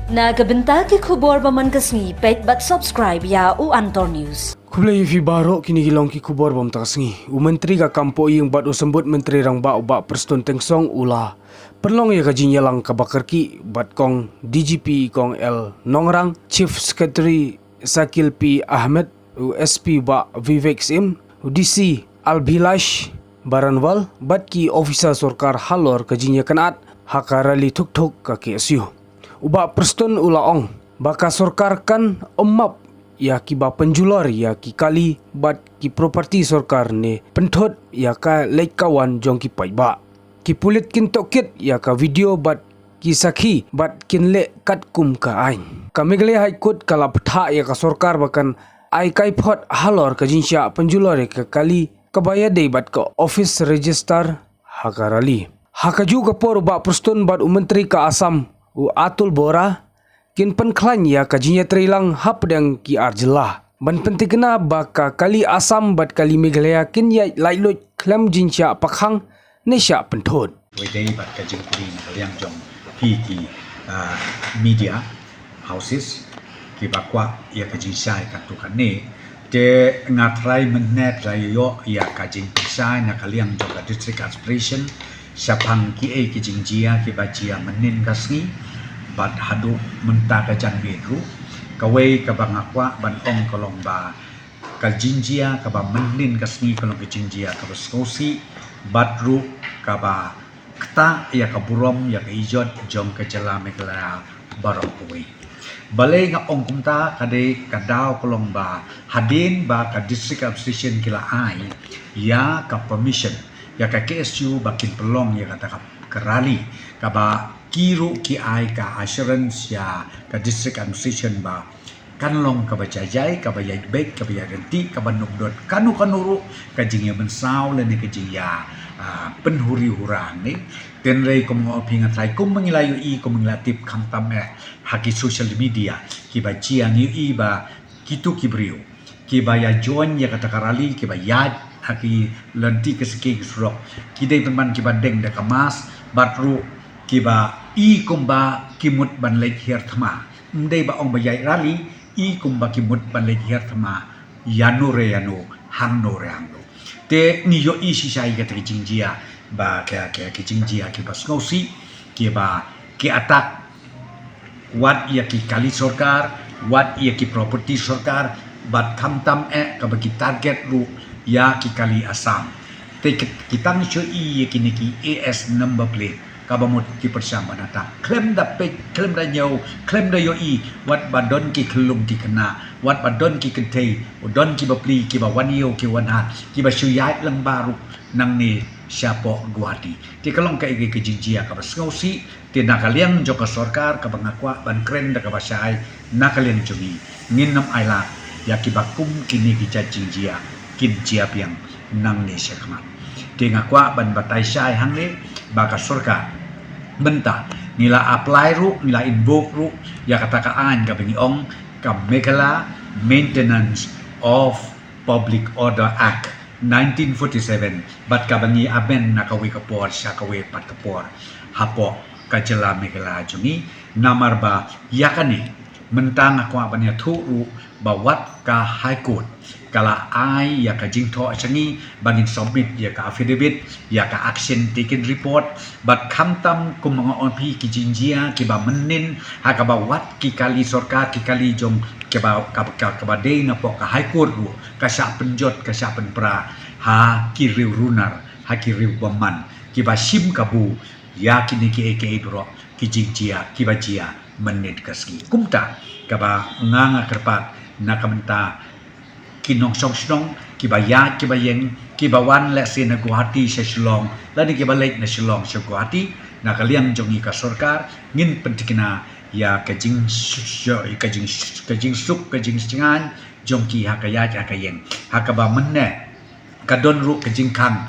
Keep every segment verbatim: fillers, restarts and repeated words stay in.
Na ka bynta ki khubor ba man ka sngi, peit bad subscribe ïa u Antor News. Khublei ïa phi baroh, kine ki long ki khubor ba mynta ka sngi. U Myntri ka Kam Pohïing bad u Symbud Myntri Rangbah u Bah Prestone Tynsong u la pynlong ïa ka jingïalang kaba kyrkieh bad Kong D G P Kong L Nongrang, Chief Secretary Shakil P Ahmed, u S P Bah Vivek Syiem, u D C Abhilash Baranwal bad ki officer sorkar halor ka jingïakynad ha ka rally thuk thuk ka K S U. U Bah Prestone u la ong ba ka sorkar kan ym map ïa kiba pynjulor ïa ki kali bad ki property sorkar ne pynthut ïa ka leit ka wan jong ki paidbah. Ki pulit kin tohkit ïa ka video bad ki sakhi bad kin leh katkum ka aiñ. Ka Meghalaya High Court ka la pynthah ïa ka sorkar ba kan ai kai phot halor ka jingshah pynjulor ïa ka kali kaba ïadei bad ka office register ha ka rally. Ha kajuh ka por u Bah Prestone bad u Myntri ka Assam u Atul Bora kin pynkhlaiñ ïa ka jingïatreilang hapdeng ki ar jylla ban pyntikna ba ka kali Assam bad kali Meghalaya kin ïaid laitluid khlem jingshah pakhang ne shah pynthut. Wei dei bad ka jingkylli na ka liang jong phi ki, ah, media houses kiba kwah ïa ka jingshai katto katne. Te nga trai mynne trai ïoh ïa ka jingpynshai na ka liang jong ka District Administration shaphang kiei ki jingjia kiba jia mynnin ka sngi bad haduh mynta ka janmiet ruh. Kawei kaba nga kwah ban ong ka long ba ka jingjia kaba mynnin ka sngi ka long ka jingjia kaba sngewsih bad ruh kaba ktah ïa ka burom ïa ka ijot jong ka jylla Meghalaya baroh kawei. Balei nga ong kumta? Ka dei ka daw ka long ba hadien ba ka District Administration ki la ai ïa ka permission ïa ka K S U ba kin pynlong ïa kata ka, ka rally, kaba ki ruh ki ai ka assurance ïa ka District Administration ba kan long kaba jai jai, kaba ïaid beit, kaba ïaid ryntih, kaba nukdot kano kano ruh ka jingïamynsaw lane ka jingïa, ah, pynhuri hura hangne. Tynrai kum nga ong phi, nga trai kum ma ngi la ïohi, kum ma ngi la tip khamtam eh ha ki social media kiba jia, ngi ïohi ba kito ki briew kiba ïa join ïa kata ka rally, kiba ïaid ha ki lynti ka siki ki surok, ki dei pynban kiba deng da ka mask bad ruh kiba i kumba ki mut ban leit hiar thma. Ym dei ba ong ba ïaid rally, i kumba ki mut ban leit hiar thma ïano re ïano, hangno re hangno. Te ngi ïohi shisha ïa kata ka jingjia ba ka, ka, ka jingjia kiba sngewsih, kiba ki attack wat ïa ki kali sorkar, wat ïa ki property sorkar, bad khamtam eh kaba ki target ruh ïa ki kali Assam. Te ki, ki tang shu i ïa kine ki A S number plate kaba mut ki pyrshang ban attack. Khlem da peit, khlem da ñiew, khlem da ïohi, wat ba don ki khyllung ki khynnah, wat ba don ki kynthei, don ki bapli, kiba wan ïew ki wan hat, kiba shu ïaid lyngba ruh nangne shapoh Guwahati. Te ka long kaei kaei ka jingjia kaba sngewsih, te na ka liang jong ka sorkar kaba nga kwah ban kren da kaba shai na ka liang jong ngi, ngin ym ailad ïa kiba kum kine ki jait jingjia kin jia biang nangne shakhmat. Te nga kwah ban batai shai hangne ba ka sorkar mynta ngi la apply ruh, ngi la invoke ruh ïa kata ka aiñ kaba ngi ong ka Meghalaya Maintenance of Public Order Act nineteen forty-seven, bad kaba ngi amend na kawei ka por sha kawei pat ka por hapoh ka jylla Meghalaya jong ngi. Namar ba ïa kane mynta nga kwah ban ïathuh ruh ba wat ka High Court ka la ai ïa ka jingthoh sha ngi ba ngin submit ïa ka affidavit, ïa ka action taken report, bad khamtam kum nga ong phi ki jingjia kiba mynnin ha kaba wat ki kali sorkar, ki kali jong kiba, kaba, kaba, kaba dei napoh ka High Court ruh ka shah pynjot, ka shah pynpra ha ki riew runar, ha ki riew bymman kiba shim kabu ïa kine kiei kiei baroh ki jingjia kiba jia mynnin ka sngi. Kumta kaba nga, nga kyrpad na ka bynta ki nongshong shnong kiba ïaid kiba ïeng, kiba wan lehse na Guwahati sha Shillong lane kiba leit na Shillong sha Guwahati, na ka liang jong ngi ka sorkar ngin pyntikna ïa ka jing, ka jing, ka jingsuk ka jingshngaiñ jong ki ha ka ïaid ha ka ïeng. Ha kaba mynne ka don ruh ka jingkhang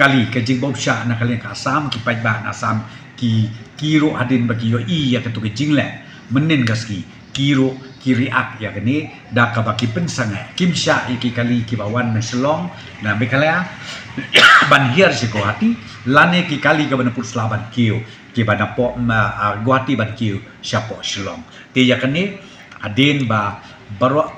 kali, ka jingbymshah na ka liang ka Assam, ki paidbah na Assam ki, ki ruh hadien ba ki ïohi ïa kato ka jingleh mynnin ka sngi ki ruh ki react ïa kane da kaba ki pynsangeh, kim shah ïa ki kali kiba wan na Shillong, na Meghalaya, ban hiar sha Guwahati, lane ki kali kaba na pud sla ban kiew, kiba na poh, ma, ah, Guwahati ban kiew shapoh Shillong. Te ïa kane hadien ba baroh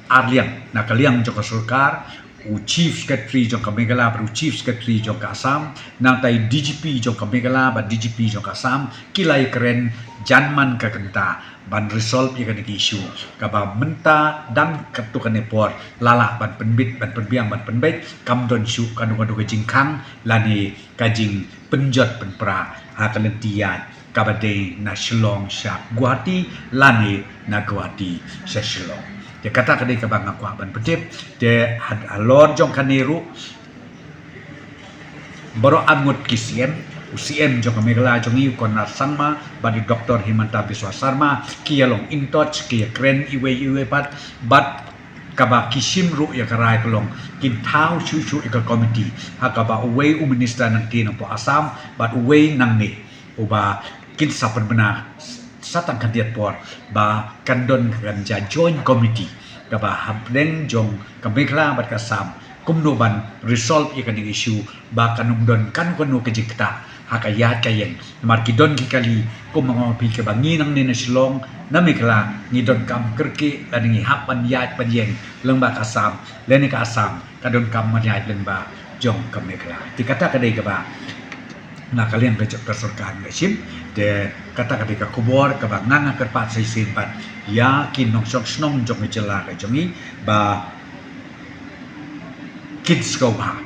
arliang, na ka liang jong ka sorkar, u Chief Secretary jong ka Meghalaya bad u Chief Secretary jong ka Assam, nangta i D G P jong ka Meghalaya bad D G P jong ka Assam, ki la ïakren jan man ka kynta ban resolve ïa kane ka issue, kaba mynta dang katto katne por la lah ban pynbit, ban pynbiang, ban pynbeit, kam don shuh kano kano ka jingkhang lane ka jingpynjot pynpra ha ka lynti ïaid kaba dei na Shillong sha Guwahati lane na Guwahati sha Shillong. Te kata ka dei kaba nga kwah ban pyntip. Te had-, halor jong kane ruh, baroh arngut ki C M, u C M jong ka Meghalaya jong ngi, u Conrad Sangma, bad i Doctor Himanta Biswa Sarma, ki ïa long in touch, ki ïakren iwei iwei pat, bad kaba ki shim ruh ïa ka rai ka long kin thaw shuh shuh ïa ka committee, ha kaba uwei u minister nangtei napoh Assam bad uwei nangne, uba kin sa pynbna sa tang khyndiat por ba kan don, kan jia joint committee kaba hapdeng jong ka Meghalaya bad ka Assam, kumno ban resolve ïa kane ka issue ba kan ym don kano kano ka jingktah ha ka ïaid ka ïeng. Namar ki don ki kali, kum ma nga ong ïa phi, kaba ngi nangne na Shillong, na Meghalaya, ngi donkam kyrkieh lane ngi hap ban ïaid ban ïeng lyngba ka Assam, lane ka Assam ka donkam ban ïaid lyngba jong ka Meghalaya. Te kata ka dei kaba na ka liang ka jong ka sorkar nga shim. Te kata ka dei ka khubor kaba nga, nga kyrpad sa shisien pat ïa ki nongshong shnong jong ka jylla ka jong ngi ba kin sngewbha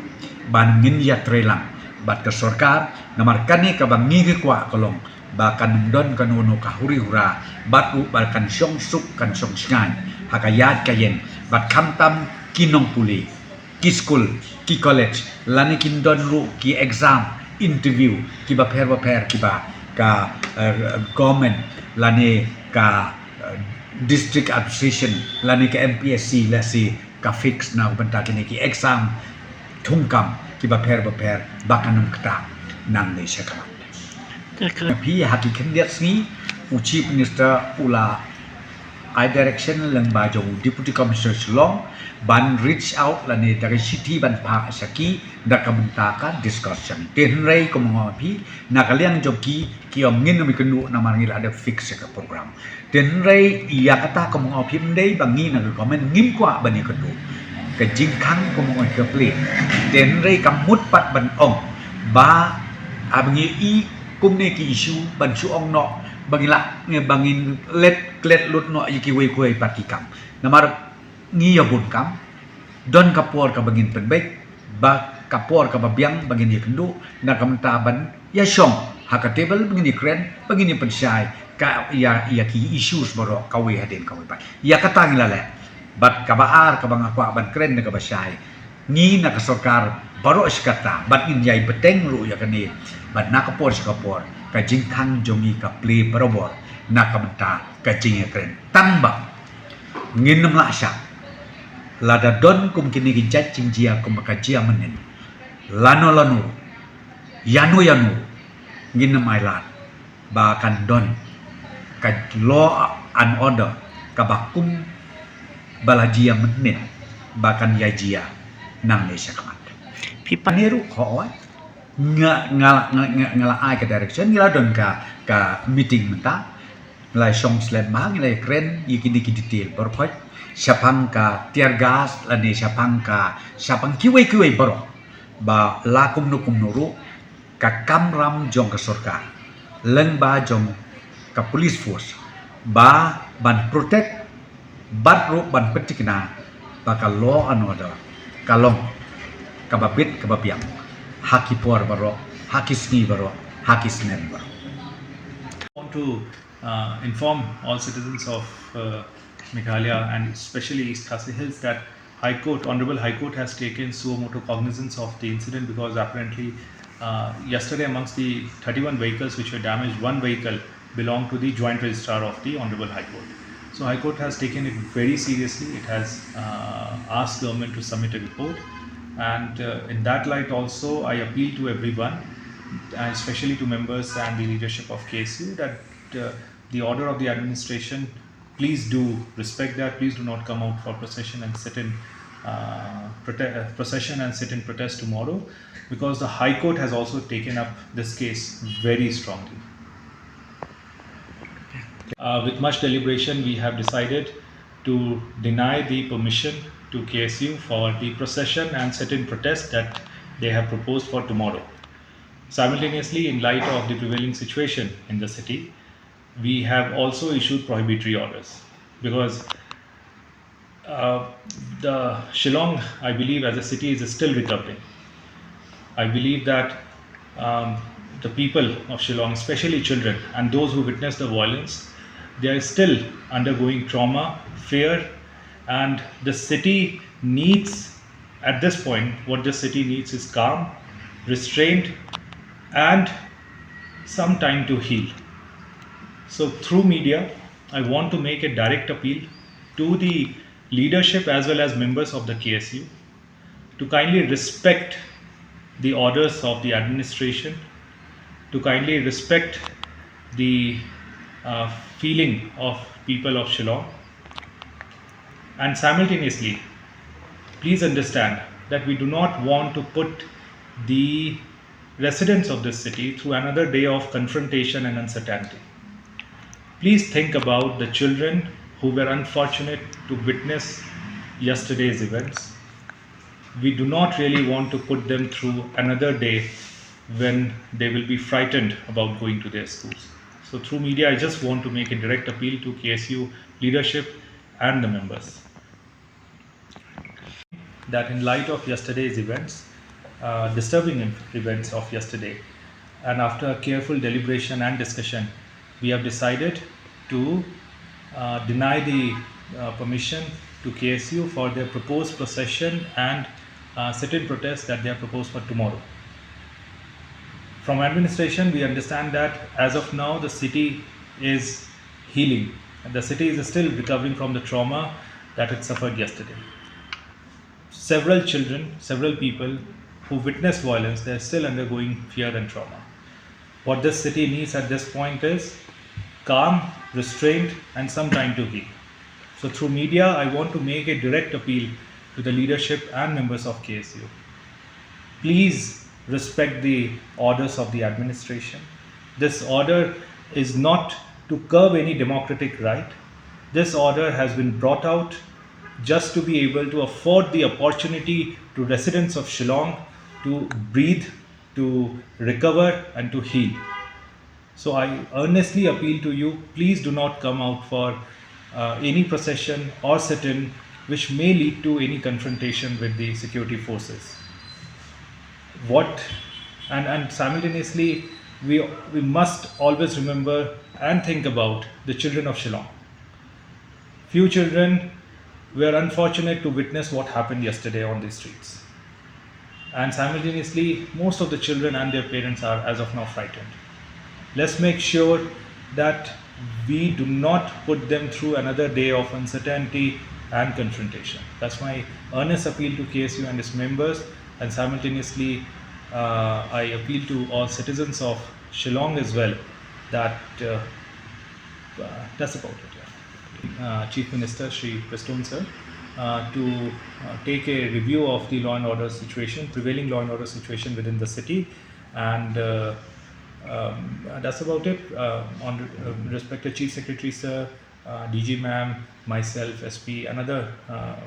ban ngin ïatreilang bad ka sorkar, namar kane kaba ngi kwah ka long ba kan ym don kano kano ka huri hura, bad ruh ba kan shong suk kan shong shngaiñ ha ka ïaid ka ïeng, bad khamtam ki nongpule, ki skul, ki college, lane kin don ruh ki exam, interview kiba pher ba pher kiba ka, eh, government lane ka, eh, district administration lane ka M P S C lehse ka fix na ka bynta kine ki exam thungkam kiba pher ba pher ba kan ym ktah nangne shakhmat. Phi, ha ki khyndiat sngi u Chief Minister u la ai direction lyngba jong u Deputy Commissioner Shillong ban reach out lane da ka shithi ban phah sha ki da ka bynta ka discussion. Te hynrei kum nga ong ïa phi, na ka liang jong ki, ki ong ngin ym ïakynduh namar ngi la dep fix ïa ka program. Te hynrei ïa kata kum nga ong ïa phi, ym dei ba ngi na ka government ngim kwah ban ïakynduh. Ka jingkhang kum nga ong ïa ka plie. Te hynrei kam mut pat ban ong ba haba ngi i kumne ki issue ban shu ong noh ba ngi la, ngi, ba ngin let klet lut noh ïa kiwei kiwei pat ki kam. Namar ngi ïa bun kam, don ka por kaba ngin pynbeit, bad ka por kaba biang ba ngin ïakynduh, na ka bynta ban ïa shong ha ka table ba ngin ïakren, ba ngin ïa pynshai ka ïa, ïa ki issues baroh kawei hadien kawei pat. Ïa kata ngi la leh. Bad kaba ar kaba nga kwah ban kren na kaba shai, ngi na ka sorkar baroh shi katta bad ngin ïai bteng ruh ïa kane, bad na ka por sha ka por ka jingkhang jong ngi ka plie barabor na ka bynta ka jingïakren. Tang ba ngin ym lah shah, lada don kum kine ki jait jingjia kum ka jia mynnin, lano lano, ïano ïano, ngin ym ailad ba kan don ka law and order kaba kum ba la jia mynnin ba kan ïa jia nangne shakhmat. Phi pat ne ruh ko oi, nga, nga, nga, nga, nga la ai ka direction, ngi la don ka, ka meeting mynta, ngi la shong slem bha, ngi la kren ïa kine ki detail baroh, shaphang ka tear gas lane shaphang ka, shaphang kiwei kiwei baroh, ba la kumno kumno ruh ka kamram jong ka sorkar lyngba jong ka police force ba ban protect bad ruh ban pyntikna ba ka law and order ka long kaba bit kaba biang ha ki por baroh, ha ki sngi baroh, ha ki snem baroh. Want to uh, inform all citizens of uh, Meghalaya and especially East Khasi Hills that High Court, Honorable High Court has taken suo motu cognizance of the incident because apparently uh, yesterday amongst the thirty-one vehicles which were damaged, one vehicle belonged to the Joint Registrar of the Honorable High Court. So High Court has taken it very seriously. It has uh, asked government to submit a report. And uh, in that light also, I appeal to everyone, and especially to members and the leadership of K S U, that uh, the order of the administration Please do respect that. Please do not come out for procession and sit in uh, prote- uh, procession and sit in protest tomorrow, because the High Court has also taken up this case very strongly. Uh, with much deliberation, we have decided to deny the permission to K S U for the procession and sit-in protest that they have proposed for tomorrow. Simultaneously, in light of the prevailing situation in the city, we have also issued prohibitory orders because uh, the Shillong, I believe, as a city is still recovering. I believe that um, the people of Shillong, especially children and those who witnessed the violence, they are still undergoing trauma, fear, and the city needs, at this point, what the city needs is calm, restraint, and some time to heal. So through media, I want to make a direct appeal to the leadership as well as members of the K S U to kindly respect the orders of the administration, to kindly respect the uh, feeling of people of Shillong, and simultaneously, please understand that we do not want to put the residents of this city through another day of confrontation and uncertainty. Please think about the children who were unfortunate to witness yesterday's events. We do not really want to put them through another day when they will be frightened about going to their schools. So through media, I just want to make a direct appeal to K S U leadership and the members that in light of yesterday's events, uh, disturbing ev- events of yesterday, and after careful deliberation and discussion, we have decided to uh, deny the uh, permission to K S U for their proposed procession and uh, sit-in protest that they have proposed for tomorrow. From administration, we understand that as of now, the city is healing. The city is still recovering from the trauma that it suffered yesterday. Several children, several people who witnessed violence, they are still undergoing fear and trauma. What this city needs at this point is calm, restraint, and some time to heal. So, through media, I want to make a direct appeal to the leadership and members of K S U. Please respect the orders of the administration. This order is not to curb any democratic right. This order has been brought out just to be able to afford the opportunity to residents of Shillong to breathe, to recover, and to heal. So I earnestly appeal to you, please do not come out for uh, any procession or sit-in which may lead to any confrontation with the security forces. What, and, and simultaneously, we, we must always remember and think about the children of Shillong. Few children were unfortunate to witness what happened yesterday on the streets. And simultaneously, most of the children and their parents are, as of now, frightened. Let's make sure that we do not put them through another day of uncertainty and confrontation. That's my earnest appeal to K S U and its members, and simultaneously, uh, I appeal to all citizens of Shillong as well that uh, uh, that's about it. Yeah. Uh, Chief Minister Shri Prestone sir, uh, to uh, take a review of the law and order situation, prevailing law and order situation within the city, and uh, um, that's about it. Uh, on uh, respected Chief Secretary sir, uh, D G ma'am, myself, S P, and other uh, uh,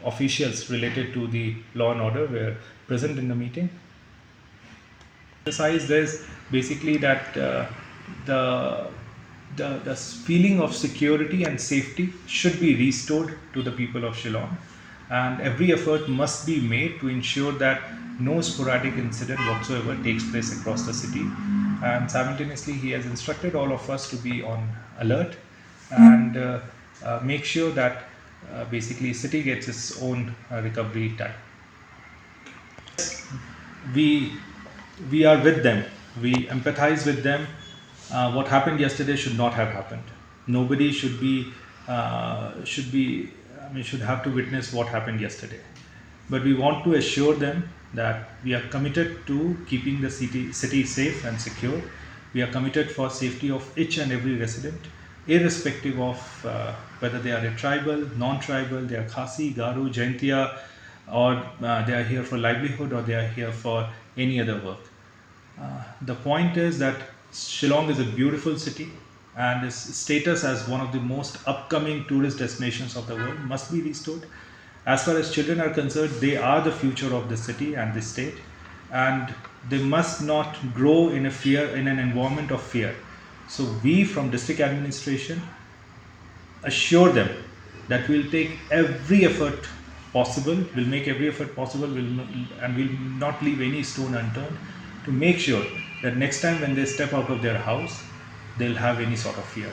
officials related to the law and order were present in the meeting. Emphasize this basically that uh, the, the the feeling of security and safety should be restored to the people of Shillong, and every effort must be made to ensure that no sporadic incident whatsoever takes place across the city. And simultaneously, he has instructed all of us to be on alert and uh, uh, make sure that uh, basically city gets its own uh, recovery time. We we are with them. We empathize with them. Uh, what happened yesterday should not have happened. Nobody should be uh, should be I mean should have to witness what happened yesterday. But we want to assure them that we are committed to keeping the city city safe and secure. We are committed for safety of each and every resident. irrespective of uh, whether they are a tribal, non-tribal, they are Khasi, Garo, Jaintia, or uh, they are here for livelihood or they are here for any other work. Uh, the point is that Shillong is a beautiful city and its status as one of the most upcoming tourist destinations of the world must be restored. As far as children are concerned, they are the future of the city and the state, and they must not grow in a fear, in an environment of fear. So we from district administration assure them that we'll take every effort possible, we'll make every effort possible, we'll, and we'll not leave any stone unturned to make sure that next time when they step out of their house, they'll have any sort of fear.